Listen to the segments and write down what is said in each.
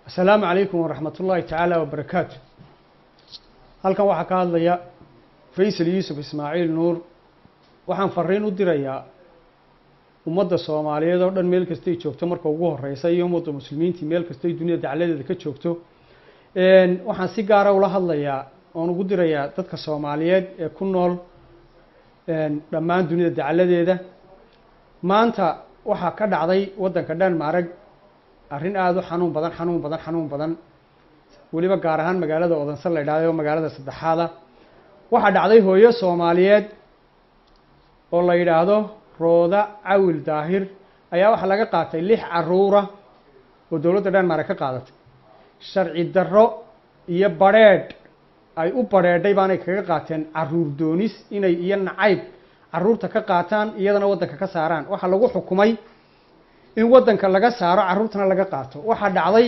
Asalaamu calaykum waraxmat ullaahi tacaala wabarakaatu. Halkan waxaa ka hadlaya Faysal Yuusuf Ismaaciil Nuur. Waxaan fariin u dirayaa ummadda Soomaaliyeed oo dhan meel kastay joogto marka ugu horeysa, iyo ummadda muslimiintii meel kastay dunida dacladeeda ka joogto. Waxaan si gaara ula hadlayaa oon ugu dirayaa dadka Soomaaliyeed ee ku nool dhammaan dunida dacladeeda. Maanta waxaa ka dhacday waddanka Dhanmaarag arrin aada u xanuun badan, xanuun badan, xanuun badan, weliba gaar ahaan magaalada Odanse la idhahdo, magaalada saddexaada. Waxaa dhacday hooyo Soomaaliyeed oo la yidhaahdo Rooda Cawil Daahir ayaa waxaa laga qaatay 6 caruura oo dowladda Dhanmaarag ka qaadatay. Sharci darro iyo badrheedh ay u badrheedhay baanay kaga qaateen, caruur doonis inay iyo nacayb caruurta ka qaataan, iyadana waddanka ka saaraan. Waxaa lagu xukumay in waddanka laga saaro, carruurtana laga qaato. Waxaa dhacday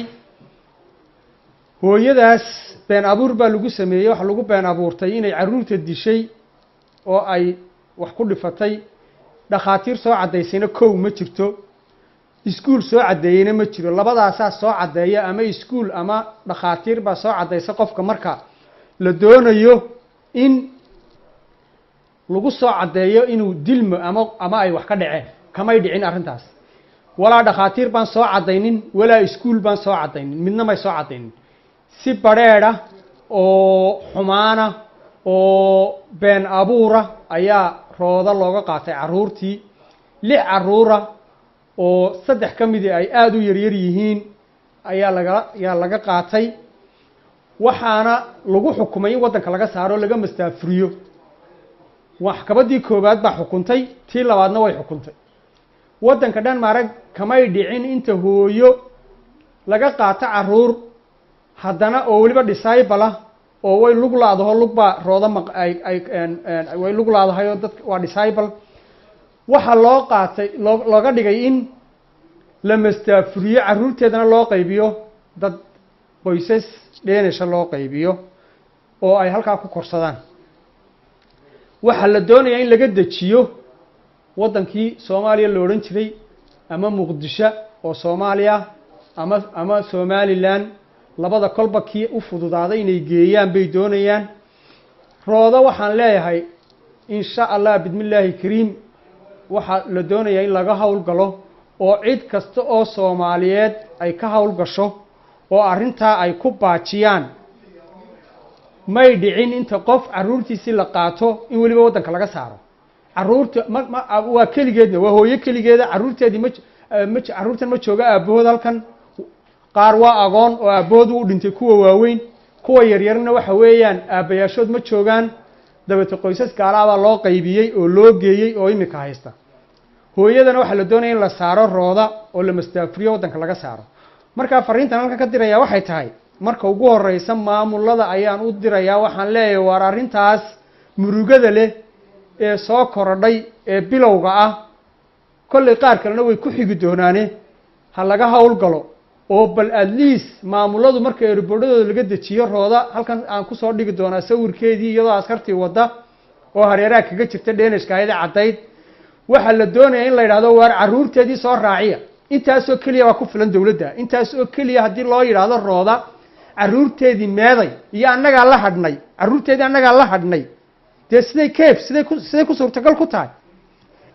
hooyadaas been abuur baa lagu sameeyey. Waxaa lagu been abuurtay inay carruurta dishay oo ay wax ku dhifatay. Dhakhaatiir soo caddaysayna kow ma jirto, iskuul soo caddeeyeyna ma jiro. Labadaasaa soo caddeeya, ama iskuul ama dhakhaatiir baa soo caddaysa qofka marka la doonayo in lagu soo caddeeyo inuu dilmo ama ay wax ka dhaceen. Kamay dhicin arrintaas. Walaa dhakhaatiir baan soo caddaynin, walaa iskuul baan soo caddaynin, midna may soo caddaynin. Si badrheedha oo xumaana oo been abuura ayaa Rooda looga qaatay carruurtii, 6 carruura oo 3 ka midii ay aada u yaryar yihiin ayaa laga qaatay. Waxaana lagu xukumay in waddanka laga saaro, laga mastaafuriyo. Maxkamaddii koowaad baa xukuntay, tii labaadna way xukuntay. Waddanka Dhanmaarag kamay dhicin inta hooyo laga qaato carruur, haddana oo weliba disable ah, oo way lug laadaho, lug baa Rooda maq ay way lug laadahay, oo dadka waa disable. Waxaa loo qaatay, looga dhigay in la mastaafuriyo, carruurteedana loo qaybiyo dad qoysas dheenasha loo qaybiyo oo ay halkaa ku korsadaan. Waxaa la doonayaa in laga dejiyo waddankii Soomaaliya la odhan jiray, ama Muqdisho oo Soomaaliya ama Somaliland, labada kolba kii u fududaaday inay geeyaan bay doonayaan. Roodo waxaan leeyahay, insha Allah bismillaahi kariim, waxaa la doonayaa in laga howlgalo oo cid kasta oo Soomaaliyeed ay ka howlgasho oo arrintaa ay ku baajiyaan. May dhicin inta qof carruurtiisii la qaato in weliba waddanka laga saaro. Carruurta ma waa keligeedna, waa hooyo keligeeda. Carruurteedii ma carruurtan ma jooga aabbahood halkan. Qaar waa agoon oo aabbahood u dhintay, kuwa waaweyn. Kuwa yaryarna waxa weeyaan aabbayaashood ma joogaan. Dabeete qoysas gaalaabaa loo qaybiyey oo loo geeyey oo imika haysta. Hooyadana waxaa la doonaya in la saaro Rooda oo la mastaafuriyo, waddanka laga saaro. Markaa fariintan halkan ka diraya waxay tahay, marka ugu horeysa maamulada ayaan u dirayaa. Waxaan leeyahay, waar arrintaas murugada leh ee soo korodhay ee bilowga ah, kollay qaar kalena way ku xigi doonaane, ha laga howlgalo oo bal at least maamuladu marka airportyadooda laga dejiyo Rooda. Halkan aan kusoo dhigi doonaa sawirkeedii iyadoo askartii wadda oo hareeraha kaga jirta Dhanishka ayada caddayd. Waxaa la doonaya in la yidhahdo, waar carruurteedii soo raaciya. Intaasoo keliya waa ku filan dowladda. Intaas oo keliya haddii loo yidhaahdo, Rooda carruurteedii meeday iyo annagaa la hadhnay, carruurteedii annagaa la hadhnay, dee siday keef siday ku suurtagal ku tahay?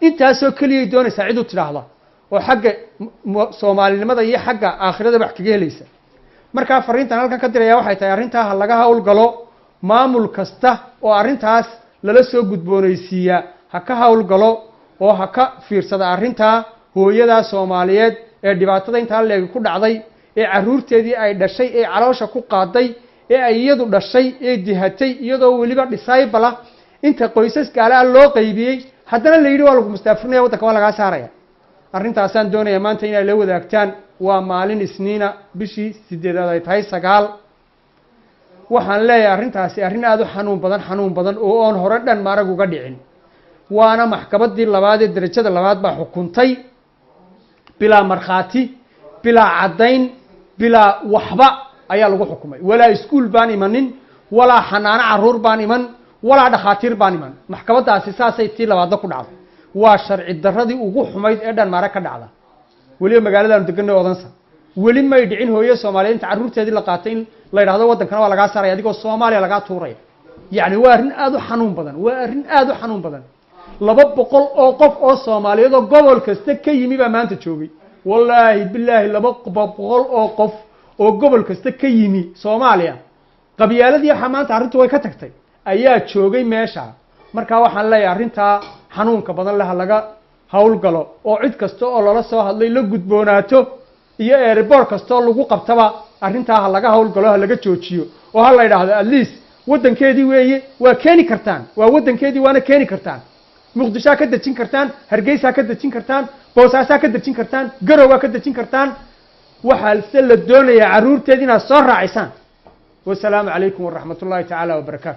Intaasoo keliyay doonaysaa cid u tidhaahda oo xagga Soomaalinimada iyo xagga aakhirada wax kaga helaysa. Markaa fariintan halkan ka diraya waxay tahay, arrintaa ha laga howlgalo. Maamul kasta oo arrintaas lala soo gudboonaysiiyaa ha ka howlgalo oo ha ka fiirsada arrintaa hooyadaa Soomaaliyeed ee dhibaatada intaa leegi ku dhacday, ee carruurteedii ay dhashay, ee caloosha ku qaaday, ee ay iyadu dhashay, ee dihatay, iyadoo weliba disable ah, inta qoysas gaalaa loo qaybiyey, haddana la yidhi waa lagu mustaafurinaya, waddanka waa lagaa saaraya. Arrintaasaan doonaya maanta inay la wadaagtaan. Waa maalin Isniina, bishii 8aad ay tahay 9. Waxaan leeyahay, arrintaasi arrin aada u xanuun badan, xanuun badan oo oon hore dhan maarag uga dhicin, waana maxkamaddii labaad ee derajada labaad baa xukuntay, bilaa markhaati, bilaa caddayn, bilaa waxba ayaa lagu xukumay. Walaa iskuul baan imanin, walaa xanaano carruur baan iman, walaa dhakhaatiir baan iman. Maxkamaddaasi saasay tii labaadna ku dhacday. Waa sharci darradii ugu xumayd ee dhan maare ka dhacda, weliba magaaladaanu deganay Odansa. Weli may dhicin hooyo Soomaaliyeed inta carruurteedii la qaatay in la yidhahdo waddankana waa lagaa saaraya, adigoo Soomaaliya lagaa tuuraya. Yacni waa arrin aada u xanuun badan, waa arrin aada u xanuun badan. 200 oo qof oo Soomaaliyeed oo gobol kasta ka yimi baa maanta joogay. Wallaahi bilaahi, 200 oo qof oo gobol kasta ka yimi Soomaaliya, qabyaaladii waxaa maanta arrintu way ka tagtay, ayaa joogay meesha. Marka waxaan leeyahay, arrintaa xanuunka badan leh ha laga howlgalo, oo cid kasta oo lala soo hadlay la gudboonaato iyo airport kastoo lagu qabtaba arrintaa ha laga howlgalo, ha laga joojiyo, oo ha la yidhaahdo at least waddankeedii weeye, waa keeni kartaan, waa waddankeedii, waana keeni kartaan. Muqdishoa ka dejin kartaan, Hargeysaa ka dejin kartaan, Boosaasaa ka dejin kartaan, Garowaa ka dejin kartaan. Waxaa se la doonayaa carruurteed inaad soo raacisaan. Wasalaamu calaykum waraxmat ullahi tacaala wabarakaatu.